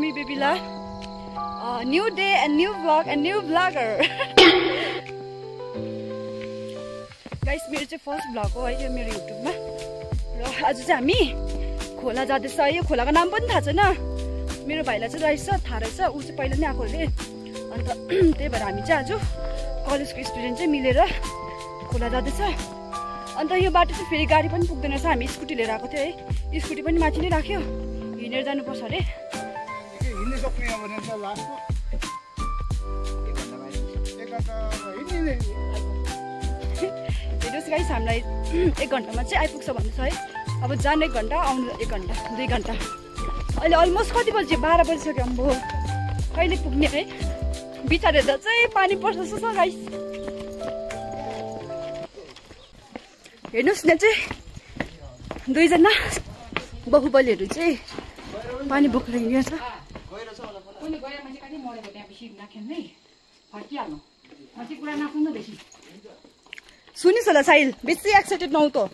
me Babila. New day and new vlog and new vlogger. Guys, मेरो चाहिँ first vlog हो है यो मेरो युट्युबमा र आज चाहिँ हामी खोला जाँदैछ है। यो खोलाको नाम पनि थाहा छैन, मेरो भाइलाई चाहिँ रहेछ थाहा रहेछ, ऊ चाहिँ पहिला नै आएको अरे। अन्त त्यही भएर हामी चाहिँ आज कलेजको स्टुडेन्ट चाहिँ मिलेर खोला जाँदैछ। अन्त यो बाटो चाहिँ फेरि गाडी पनि पुग्दैन रहेछ, हामी स्कुटी लिएर आएको थियो है। स्कुटी पनि माथि नै राख्यो, हिँडेर जानुपर्छ अरे। हेर्नुहोस् गाइस, हामीलाई 1 घन्टामा चाहिँ आइपुग्छ भन्दैछ है। अब जान 1 घन्टा, आउनु 1 घन्टा, 2 घन्टा। अहिले अलमोस्ट कति बजी? 12 बजिसक्यो। अम्बो कहिले पुग्ने है। बिचार हेर्दा चाहिँ पानी पर्छ जस्तो छ गाइस। हेर्नुहोस् न चाहिँ 2 जना बाहुबलीहरू चाहिँ पानी बोकेर हिँडिरहेछ। सुनिस् होला साहिल, बेसी एक्साइटेड नहु त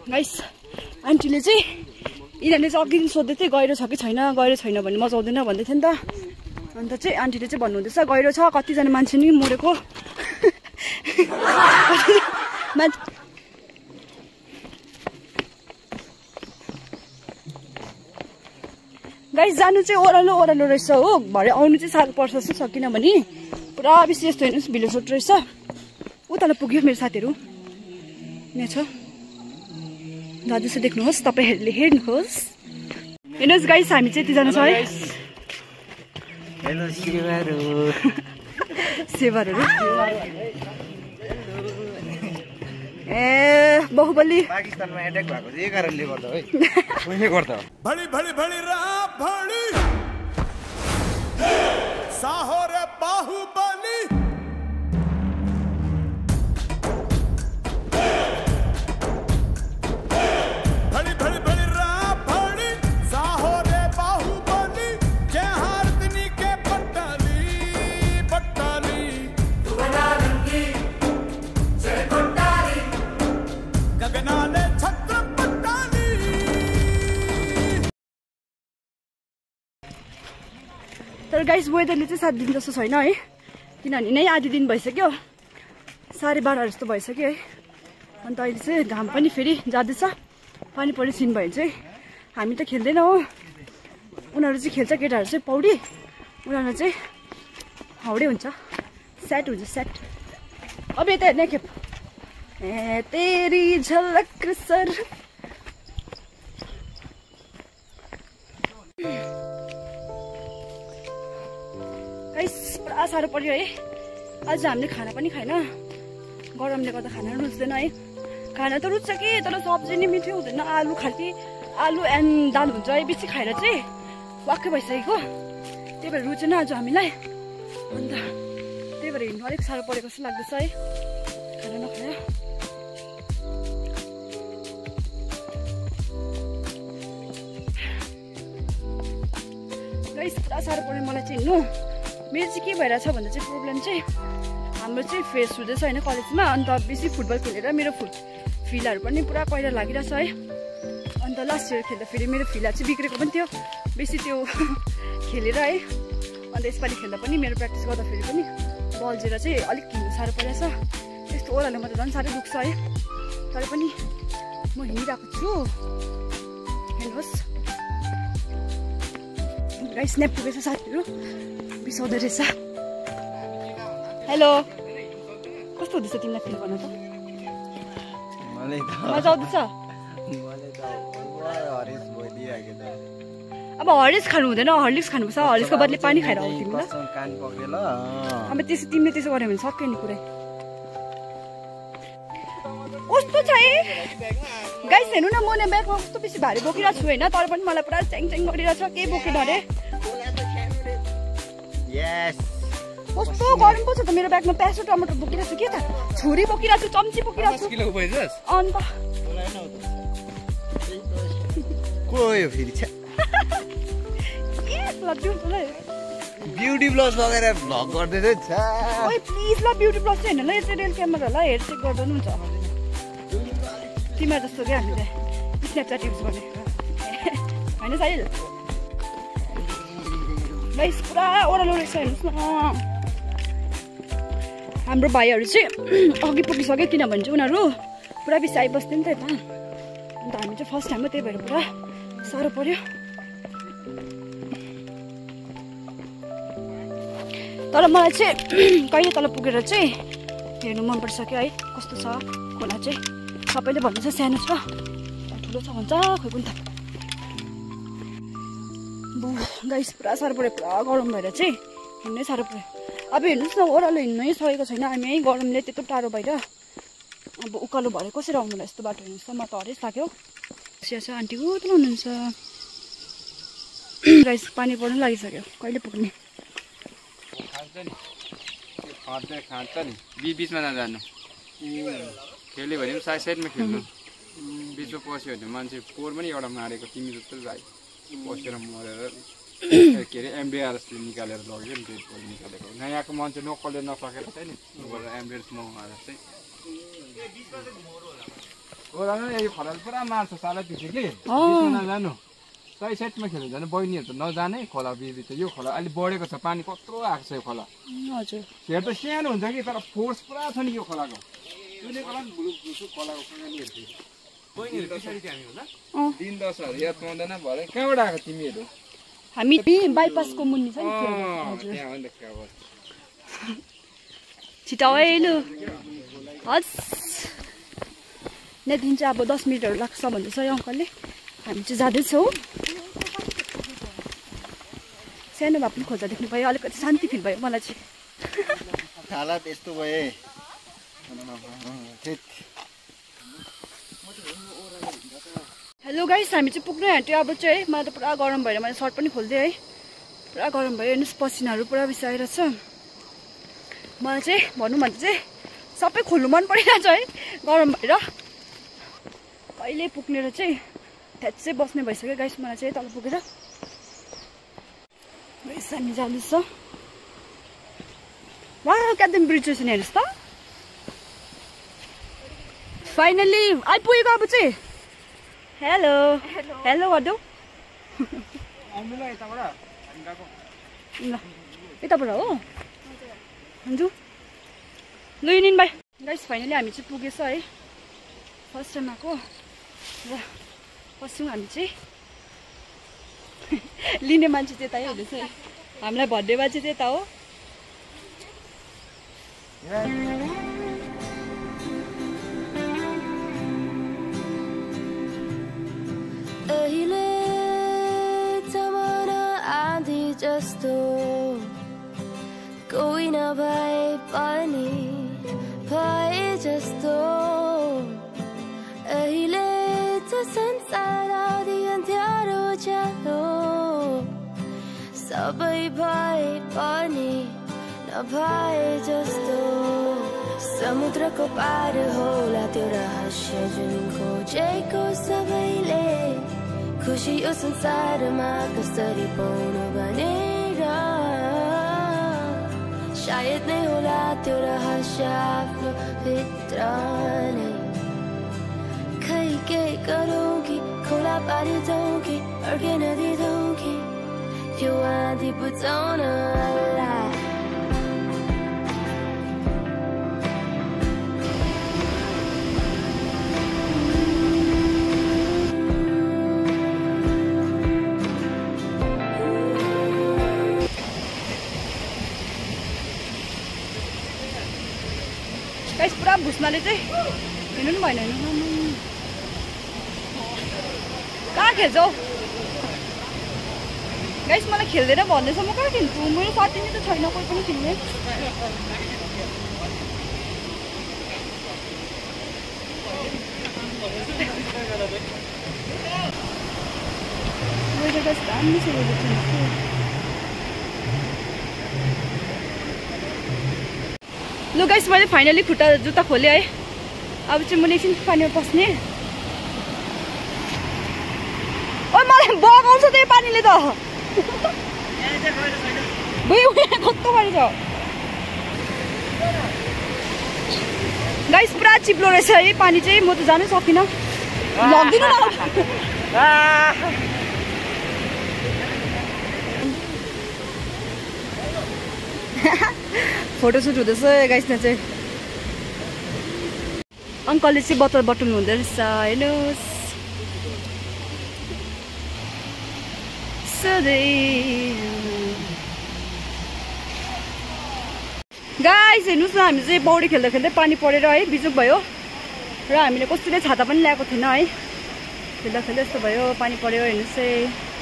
गाइस। आन्टीले चाहिँ यिनीहरूले चाहिँ अघि सोध्दै थियो गहिरो छ कि छैन, गहिरो छैन भने मजाउँदैन भन्दै थियो नि त। अन्त चाहिँ आन्टीले चाहिँ भन्नुहुँदैछ गहिरो छ, कतिजना मान्छे नि मरेको। गाइस जानु चाहिँ ओह्रालो ओह्रालो रहेछ हो, भरे आउनु चाहिँ साह्रो पर्छ जस्तो छ, किनभने पुरा बेसी यस्तो हेर्नुहोस् भिलो सोट रहेछ। उतालाई पुग्यो मेरो साथीहरू यहाँ छ, जाँदैछ देख्नुहोस्, तपाईँहरूले हेर्नुहोस्। हेर्नुहोस् गाइस, हामी चाहिँ यतिजना छ है। सेवारहरू ए बाहुबली पाकिस्तानमा एट्याक भएको चाहिँ यही कारणले गर्दा है। कसले गर्दा भडी भडी भडी राभडी साहोरे बाहुबली भडी भडी भडी राभडी साहोरे बाहुबली जय हारतनी के पट्टाली पट्टाली तुवना रंगी जय पट्टाली गगनाले छत्र पट्टाली। तर गाइस वेदरले चाहिँ 7 दिन जस्तो छैन है, किनभने नै आधी दिन भइसक्यो, 12:30 जस्तो भइसक्यो है। अन्त अहिले चाहिँ घाम पनि फेरि जाँदैछ। पानी परि सिन भयो चाहिँ हामी त खेल्दैन हो, उनीहरू चाहिँ खेल्छ। केटाहरू चाहिँ पौडी, उनीहरूलाई चाहिँ हाउडे हुन्छ, सेट हुन्छ सेट। अब यता हेर्ने खेप ए तेरी झलक सर। गाइस पुरा साह्रो पर्यो है। आज हामीले खाना पनि खाएन, गरमले गर्दा खाना रुच्दैन है। खाना त रुच्छ कि, तर सब्जी नि मिठो हुँदैन, आलु खालि आलु एन्ड दाल हुन्छ है। बेसी खाएर चाहिँ वाक्कै भइसकेको, त्यही भएर रुचेन आज हामीलाई। अन्त त्यही भएर हिँड्नु अलिक साह्रो परेको जस्तो लाग्दैछ है, खाना नखाएर। गाइस पुरा साह्रो पर्यो मलाई चाहिँ हिँड्नु। मेरो चाहिँ के भइरहेछ भन्दा चाहिँ प्रब्लम चाहिँ हाम्रो चाहिँ फेस्ट हुँदैछ होइन कलेजमा। अन्त बेसी फुटबल खेलेर मेरो फिलाहरू पनि पुरा पहिला लागिरहेछ है। अन्त लास्ट इयर खेल्दा फेरि मेरो फिला चाहिँ बिग्रेको पनि थियो बेसी त्यो खेलेर है। अन्त यसपालि खेल्दा पनि मेरो प्र्याक्टिस गर्दाखेरि पनि बल्झेर चाहिँ अलिक हिँड्नु साह्रो परिरहेछ। त्यस्तो ओह्रालोमा त झन् साह्रै दुख्छ है, तर पनि म हिँडिरहेको छु। हेर्नुहोस् गाइस, स्न्याप पुगेछ साथीहरू, बिसाउँदो रहेछ। हेलो, कस्तो हुँदैछ तिमीलाई फिल गर्न त? मजा आउँदैछ? अब हर्लिक्स खानु हुँदैन, हर्लिक्स खानुपर्छ। हर्लिक्सको बदली पानी खाएर आऊ तिमी ल। अब त्यसो तिमीले त्यसो गर्यो भने सक्यो नि पुरै। कस्तो छ है गाइस, हेर्नु न, म नै ब्यागमा कस्तो बेसी भारी बोकिरहेको छु होइन, तर पनि मलाई पुरा च्याङ च्याङ गरिरहेछ। केही बोकेन अरे, कस्तो गरम पो छ त। मेरो ब्यागमा प्यासो टमाटर बोकिरहेको छु, के त छुरी बोकिरहेको छु, चम्ची बोकिरहेको छु। अन्त ब्युटी ब्लस लगेर भ्लग गर्दै छ। ओइ प्लिज ल, ब्युटी ब्लस चाहिँ हैन ल, यो चाहिँ रियल क्यामेरा ल, हेड चेक गर्दा नि हुन्छ। तिम्रो जस्तो क्या हामी चाहिँ स्न्यापच्याट युज गर्ने। होइन साहिल गाइस पुरा ओह्रालो रहेछ हेर्नुहोस् न हाम्रो भाइहरू चाहिँ अघि पुगिसक्यो किनभने चाहिँ उनीहरू पुरा बेसी आइबस्थे नि त यता अन्त हामी चाहिँ फर्स्ट टाइम हो त्यही भएर पुरा साह्रो पर्यो तर मलाई चाहिँ कहिले तल पुगेर चाहिँ हेर्नु मन परिसक्यो है कस्तो छ खोला चाहिँ सबैले भन्नुहुन्छ सानो छ ठुलो छ भन्छ खोइ कुन त गाइस पुरा साह्रो पर्यो पुरा गरम भएर चाहिँ हिँड्नै साह्रो पर्यो अब हेर्नुहोस् न ओह्रालो हिँड्नै सकेको छैन हामी है गरमले त्यत्रो टाढो भएर अब उकालो भएर कसरी आउनुलाई यस्तो बाटो हेर्नुहोस् त म त हरेस लाग्यो सिया आन्टी कता हुनुहुन्छ गाइस पानी पर्नु लागिसक्यो कहिले पुग्ने खान्छ नि बिचमा नजानु खेल्यो भने पनि साइड साइडमा खेल्नु बिचमा पस्यो भने मान्छे पोहोर पनि एउटा मारेको तिमी जस्तो भाइ पसेर मरेर के अरे एमबिआरएसले निकालेर लग्यो नि त्यो निकालेको नयाँको मान्छे लोकलले नसकेर चाहिँ नि एमबिआरएस मगाएर चाहिँ यो खलाले पुरा मार्छ साला पछि कि नजानु साइड साइडमा खेल्नु झन् बहिनीहरू त नजाने खोला बिच यो खोला अहिले बढेको छ पानी कत्रो आएको छ यो खोला हजुर हेर त सानो हुन्छ कि तर फोर्स पुरा छ नि यो खोलाको खोलाको बहिनीहरू पछाडि हामी होला दिन दसहरू याद पाउँदैन भरे कहाँबाट आएको तिमीहरू हामी बाइपासको मुनि छ नि छिटाउनु हस् त्यहाँदेखि चाहिँ अब 10 मिनटहरू लाग्छ भन्दैछ यो अङ्कलले हामी चाहिँ जाँदैछौँ सानो भए पनि खोज्दा देख्नु भयो अलिकति शान्ति फिल भयो मलाई चाहिँ हालत यस्तो भए हेलो गाइस हामी चाहिँ पुग्नु आँट्यो अब चाहिँ है मलाई त पुरा गरम भएर मैले सर्ट पनि खोलिदिएँ है पुरा गरम भयो हेर्नुहोस् पसिनाहरू पुरा बेसी आइरहेछ मलाई चाहिँ भनौँ भने चाहिँ सबै खोल्नु मन परिरहेछ है गरम भएर कहिले पुग्ने र चाहिँ थ्याच चाहिँ बस्ने भइसक्यो गाइस मलाई चाहिँ तल पुगेर गाइस हामी जाँदैछ वा क्यादम ब्रिज रहेछ नि हेर्नुहोस् त फाइनली आइपुगेको अब चाहिँ हेलो हेलो वाडो यताबाट हो हजुर ल युनियन भाइ गाइस फाइनली हामी चाहिँ पुगेछ है फर्स्ट टाइम आएको र पस्यौँ हामी चाहिँ लिने मान्छे त्यता है हेर्नुहोस् है हामीलाई भन्ने मान्छे त्यता हो जस्तो कोही नभए पनि भए जस्तो अहिले त संसार आदि अन्ध्यारो जानो सबै भए पनि नभए जस्तो समुद्रको पार होला त्यो रहस्य जुन खोजेको सबैले खुशी यो संसारमा कसरी पाउनु भनेर सायद नै होला त्यो रहस्य आफ्नो भित्र नै खै के गरौँ कि खोला पारी जाउँ कि अर्कै नदी जाउँ कि यो आँधी बुझाउन अल्लाह गाइस पुरा भुस्नाले चाहिँ हिँड्नु पनि भएन कहाँ खेल्छौ गाइस मलाई खेल्दैन भन्दैछ म कहाँ खेल्छु मेरो साथी नै त छैन कोही पनि खेल्ने दामी छ लु गाइस मैले फाइनली खुट्टा जुत्ता खोलेँ है अब चाहिँ म एकछिन पानीमा पस्ने ओ मलाई बगाउँछ त्यही पानीले त कस्तो पानी छ गाइस पुरा चिप्लो रहेछ है पानी चाहिँ म त जानै सकिनँ लग्दिनु फोटोसुट हुँदैछ गाइस न चाहिँ अङ्कलले चाहिँ बोतल बटुल्नु हुँदो रहेछ हेर्नुहोस् गाइस हेर्नुहोस् न हामी चाहिँ पौडी खेल्दा खेल्दै पानी परेर है बिजुक भयो र हामीले कसैले छाता पनि ल्याएको थिएन है खेल्दा खेल्दै यस्तो भयो पानी पर्यो हेर्नुहोस् है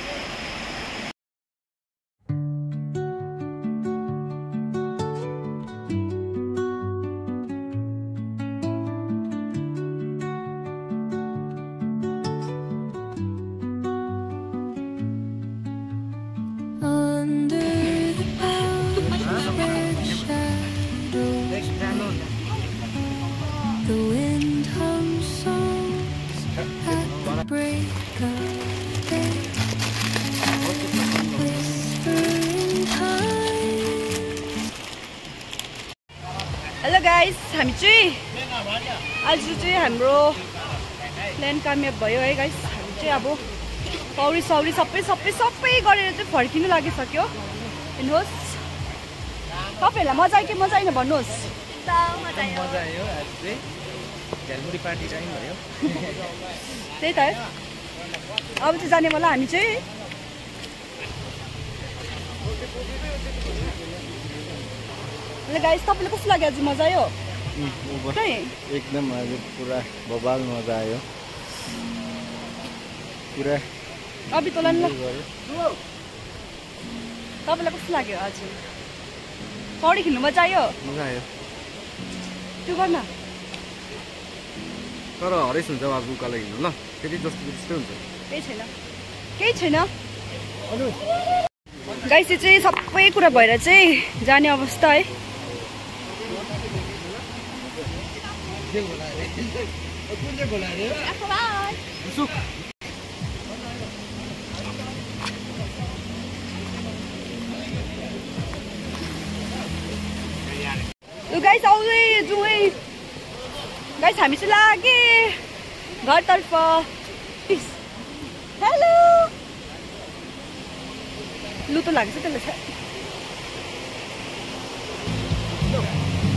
हेलो गाइस हामी चाहिँ आज चाहिँ हाम्रो प्लान कामयाब भयो है गाइस हामी चाहिँ अब पौडी सौडी सबै गरेर चाहिँ फर्किनु लागिसक्यो हेर्नुहोस् तपाईँहरूलाई मजा आयो कि मजा आएन भन्नुहोस् मजा आयो आज चाहिँ झ्यालमुरी पार्टी टाइम भयो त्यही त है अब चाहिँ जाने बेला हामी चाहिँ गाइस तपाईँलाई कस्तो लाग्यो आज मजा आयो एकदम आज पुरा बबाल मजा आयो पुरा अभी तँलाई तपाईँलाई कस्तो लाग्यो आज पौडी खेल्नु मजा आयो त्यो गर्न तर हरेस हुन्छ अब उकालो हिँड्नु ल फेरि जस्तो त्यस्तै हुन्छ केही छैन गाइस चाहिँ सबै कुरा भएर चाहिँ जाने अवस्था है गाइस आउँदै जाउँ है गाइस हामी चाहिँ लागे घरतर्फ हेलो लु त लाग्छ त्यसलाई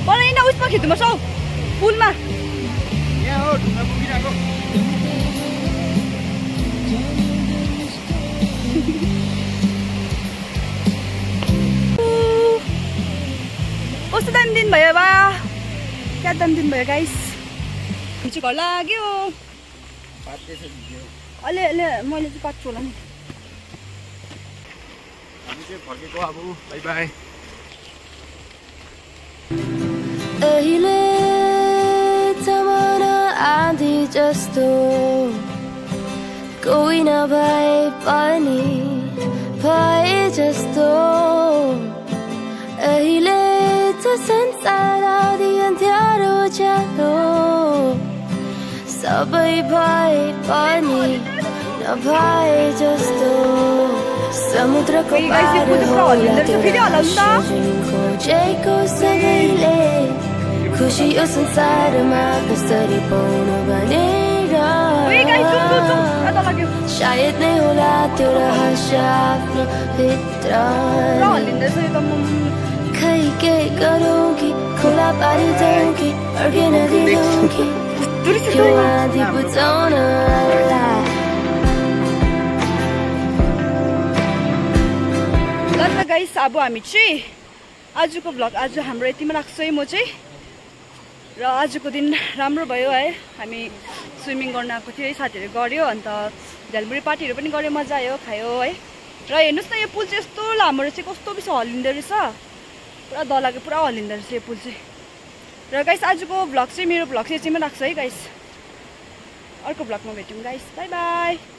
पर यहाँ उयसमा खिच्नुपर्छ हौ पुलमा कस्तो दामी दिन भयो बा क्या दामी दिन भयो गाइस हामी चाहिँ घर लाग्यो अहिले अहिले मैले चाहिँ पाक्छु होला नि हामी चाहिँ फर्केको अब बाइ बाइ अहिले जमाना आँधी जस्तो कोही नभए पनि भए जस्तो अहिले त संसार आदि अन्ध्यारो जानो सबै भए पनि नभए जस्तो समुद्रको पार होला खोजेको सबैले खुसी यो संसारमा कसरी पाउनु भनेर सायद नै होला त्यो रहस्य आफ्नो भित्र खै के गरौँ कि खोला पारी जाउँ कि अर्कै नदी जाउँ कि यो आँधी बुझाउन गाइस अब हामी चाहिँ आजको भ्लग आज हाम्रो यतिमा राख्छु है म चाहिँ र आजको दिन राम्रो भयो है हामी स्विमिङ गर्न आएको थियो है साथीहरू गऱ्यो अन्त झ्यालमुरी पार्टीहरू पनि गऱ्यो मजा आयो खायो है र हेर्नुहोस् न यो पुल चाहिँ यस्तो लामो रहेछ कस्तो बेसी हल्लिँदो रहेछ पुरा डर लाग्यो पुरा हल्लिँदो रहेछ यो पुल चाहिँ र गाइस आजको भ्लग चाहिँ मेरो भ्लग चाहिँ यतिमा राख्छु है गाइस अर्को भ्लगमा भेटौँ गाइस बाई बाई